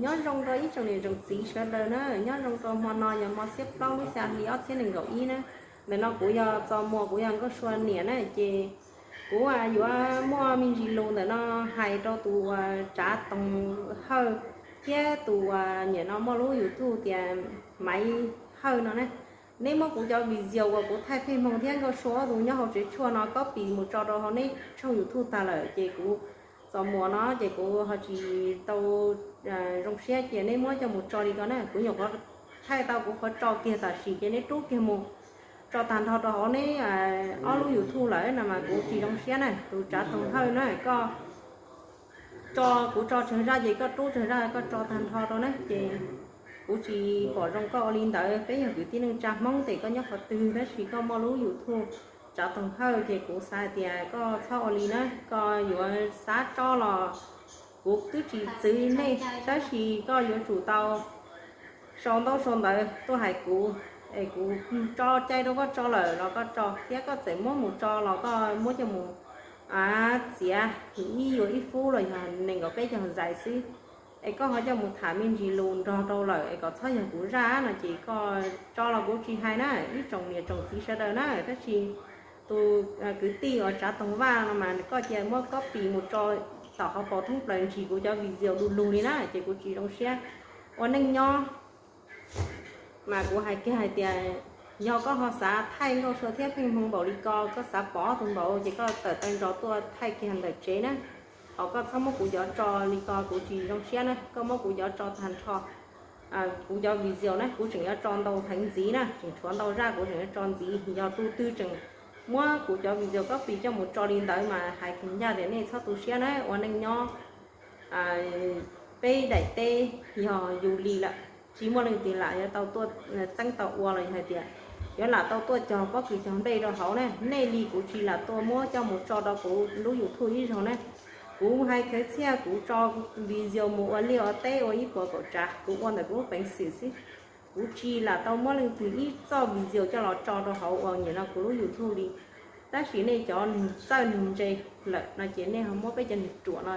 Nyob zoo rau ib tsoom niam tsoom txiv sawv daws na, nyob zoo rau hmo no yog hmo xiab plaub lub xya hli ob txhiab nees nkaum ib na. Ntawm no kuv yog Txos Muas, kuv yog Nkauj Sua niam na, ces kuv yuav muaj me ntsis lus ntawm no hais rau tus uas Tsav Toog Hawj thiab tus uas nim no muaj lub YouTube tias Maiv Hawj no na. Neb muab kuv cov video uas kuv thaij Pheej Hmoo thiab Nkauj Sua ob tug nyob hauv tsev tshuaj no copy mus tso rau hauv neb tshooj YouTube tag lawm, ces kuv Txos Muas no ces kuv ho tsis tau zoo siab cia neb muab coj mus tso li ko na. Kuv nyuam qhuav thaij tau kuv qhuav tso kiag tam sim ces neb rub kiag mus tso tag nrho rau hauv neb ob lub YouTube lawm no mas kuv tsis zoo siab na. Tus Tsav Toog Hawj na, koj tso, kuv tso tsawg zaj ces koj rub tsawg zaj koj tso tag nrho rau na, ces kuv tsis pom zoo koj ua li ntawd. Peb yog kwv tij neej tsa Hmoob ces koj nyob qhov twg tab sis koj muaj lub YouTube Tsav Toog Hawj ces kuv xav hais tias koj txhob ua li na, koj yuav xav tso los kuv twb tsis txwv nej, tab sis koj yuav tsum tau sau ntaub sau ntawv tuaj hais kuv, es kuv tso cai rau koj tso lawm los koj tso, thiab koj txawm muab mus tso los koj muab coj mus txiav ib yuav ib fub los yog nees nkaum peb caug zais xwb, es koj ho coj mus tham me ntsis lus nrog rau lawm es kom txhob yog kuv zaj no ces koj tso los kuv tsis hais na, ib tsoom niam tsoom txiv sawv daws na, tab sis tus kwv tij uas Tsav Toog Vaj no mas koj cia muab copy mus tso tom qhov paus thoob plaws ntsis kuv cov video du lug li na ces kuv tsis zoo siab. Ua neej nyob mas kuv hais kiag hais tias yog koj ho xav thaij Nkauj Sua thiab Pheej Hmoo npaum li ko, koj xav pom ob tug npaum ces koj tawm taw ntsos tuaj thaij kiag ntawm tsev na. Ho koj txhob muab kuv cov tso li ko kuv tsis zoo siab na, koj muab kuv cov tso tag nrho. Kuv cov video na kuv tseem yuav tso ntau heev ntxiv na, tseem tshuav ntau zaj kuv tseem yuav tso ntxiv. Yog tus twg tseem muab kuv cov video copy coj mus tso li ntawd mas hais kiag ncaj tias nej txhob tu siab na, ua neej nyob peb daim teb yog yus li lawm, tsis muaj leej twg lam yuav tau tuaj txeeb tau ua los yog hais tias yuav lam tau tuaj cog pob kws cog nplej rau hauv ne. Nej li kuv tsis lam tuaj muab coj mus tso rau kuv lub YouTube ib zaug ne. Kuv hais khawv txhiaj kuv tso video mus ua liaj ua teb ua ib puas kaum tsav kuv ua ntawm kuv lub peev xwm xwb. Kuv tsis lam tau muab leej twg ib txoj video coj los tso rau hauv uas nim no kuv lub YouTube li. Tab sis nej cov neeg txawj neeg ntse lawm no ces nej ho muab peb cov neeg ruam no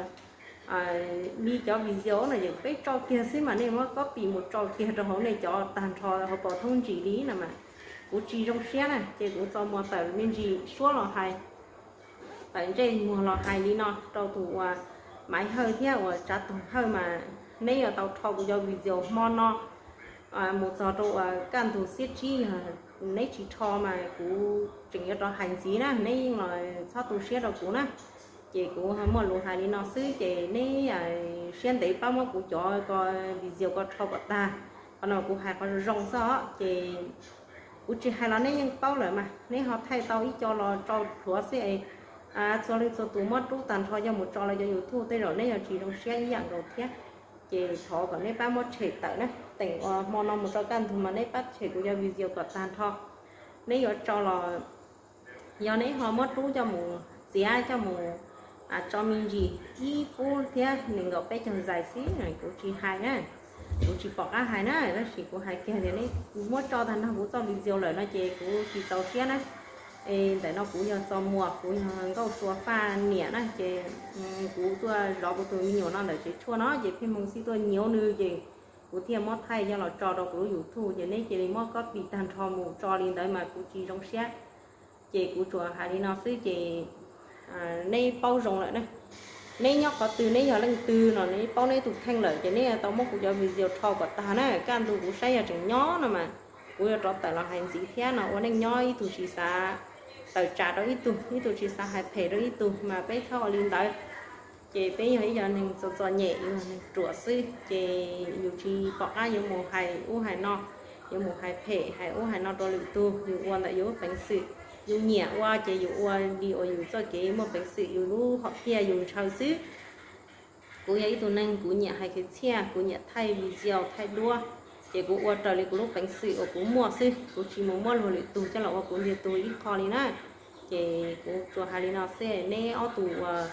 li cov video no ces peb tso kiag xwb mas nej muab copy mus tso kiag rau hauv nej cov tag nrho hauv paus thoob ntsis li no mas kuv tsis zoo siab na. Ces kuv Txos Muas tawm me ntsis suab los hais, tawm ntsej muag los hais li no rau tus uas Maiv Hawj thiab uas Tsav Toog Hawj mas neb yuav tau rho kuv cov video hmo no mus txog rau uas kaj ntug xiab tsib, yog neb tsis rho mas kuv tseem yuav rov hais ntxiv na, neb yeej los txhob tu siab rau kuv na. Ces kuv muaj lus hais li no xwb ces neb siab ntev pab muab kuv cov ko video ko rho kom tag. Qhov no kuv hais qhov zoo xwb os, ces kuv tsis hais los neb yeej paub lawm mas, neb ho thaij tau ib co los tso plhuav xwb es txhua leej txhua tus muab rub tag nrho coj mus tso lawv cov YouTube tej zaum neb yuav tsis zoo siab ib yam nkaus thiab. Ces thov kom neb pab muab tshem tawm na, teem uas hmo no mus rau kaj ntug mas neb pab tshem kuv cov video kom tag nrho. Neb yuav tso los yog neb ho muab rub coj mus txiav coj mus tso me ntsis ib fub thiab nees nkaum peb caug zais xwb kuv tsis hais na, kuv tsis pom qab hais na, tab sis kuv hais kiag tias neb muab tso tag nrho kuv txoj video lawm no ces kuv tsis txaus siab na. Es ntawm no kuv yog Txos Muas, kuv yog Nkauj Sua Faj niam na, ces kuv tuaj zov kuv tus me nyuam no ntawm tsev tshuaj no ces Pheej Hmoo xij tuaj nyiav nws ces kuv thiaj muab thaij coj los tso rau kuv lub YouTube ces neb cia li muab copy tag nrho mus tso li ntawd mas kuv tsis zoo siab. Ces kuv tsuas hais li no xwb ces neb paub zoo lawm na. Neb nyob qhov twg neb yog leej twg no neb paub neb tus kheej lawm ces neb yuav tau muab kuv cov video rho kom tag na. Kaj ntug kuv saib yog tseem nyob no mas kuv yuav rov tawm los hais ntxiv thiab no. Ua neej nyob ib tug tsis xav tawm tsam rau ib tug, ib tug tsis xav hais phem rau ib tug mas peb txhob ua li ntawd. Ces peb yog ib co neeg txom txom nyem, yus yog neeg ruam xwb ces yus tsis pom qab yuav mus hais ub hais no, yuav mus hais phem hais ub hais no rau lwm tus. Yus ua ntawm yus lub peev xwm, yus nyiam ua ces yus ua li uas yus txoj kev muaj peev xwm yus lub hom phiaj yus ntshaw xwb. Kuv yog ib tug neeg kuv nyiam hais khwv txhiaj, kuv nyiam thaij video thaij duab, ces kuv ua raws li kuv lub peev xwm uas kuv muaj xwb, kuv tsis mus muab luag lwm tus coj los ua kuv ntiag tug ib qho li na. Ces kuv tsuas hais li no xwb, neb ob tug uas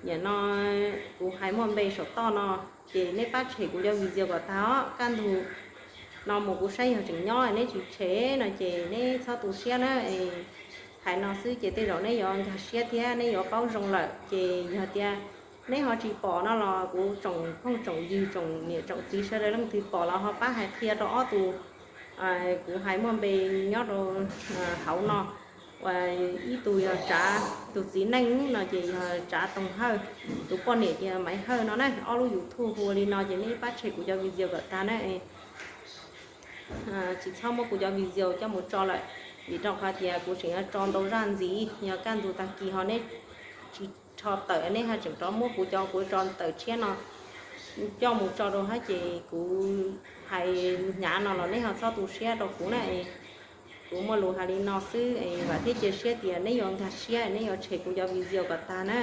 nim no kuv hais muaj npe saum toj no, ces neb pab tshem kuv cov video kom tag os. Kaj ntug no mus kuv saib yog tseem nyob neb tsis tshem no ces neb txhob tu siab na. Hais no xwb ces tej zaum neb yuav nkag siab thiab neb yuav paub zoo lawm. Ces yog tias neb ho tsis pom no los kuv tsoom phooj tsoom ywg tsoom niam tsoom txiv sawv daws leej twg pom los ho pab hais qhia rau ob tug kuv hais muaj npe nyob rau hauv no. Ua ib tug yog Tsav, tus txiv neej no ces yog Tsav Toog Hawj, tus poj niam ces Maiv Hawj no na. Ob lub YouTube hu li no ces neb pab tshem kuv cov video kom tag na. Tsis txhob muab kuv cov video coj mus tso lawm, vim rau qhov tias kuv tseem yuav tso ntau zaj ntxiv. Yog kaj ntug tag kis ho neb tsis rho tawm, neb ho tseem rov muab kuv cov kuv tso tawm tshiab no coj mus tso rau hab ces kuv hais hnyav no los neb ho txhob tu siab rau kuv na. Kuv muaj lus hais li no xwb, vam thiab cia siab tias neb yuav nkag siab, neb yuav tshem kuv cov video kom tag na.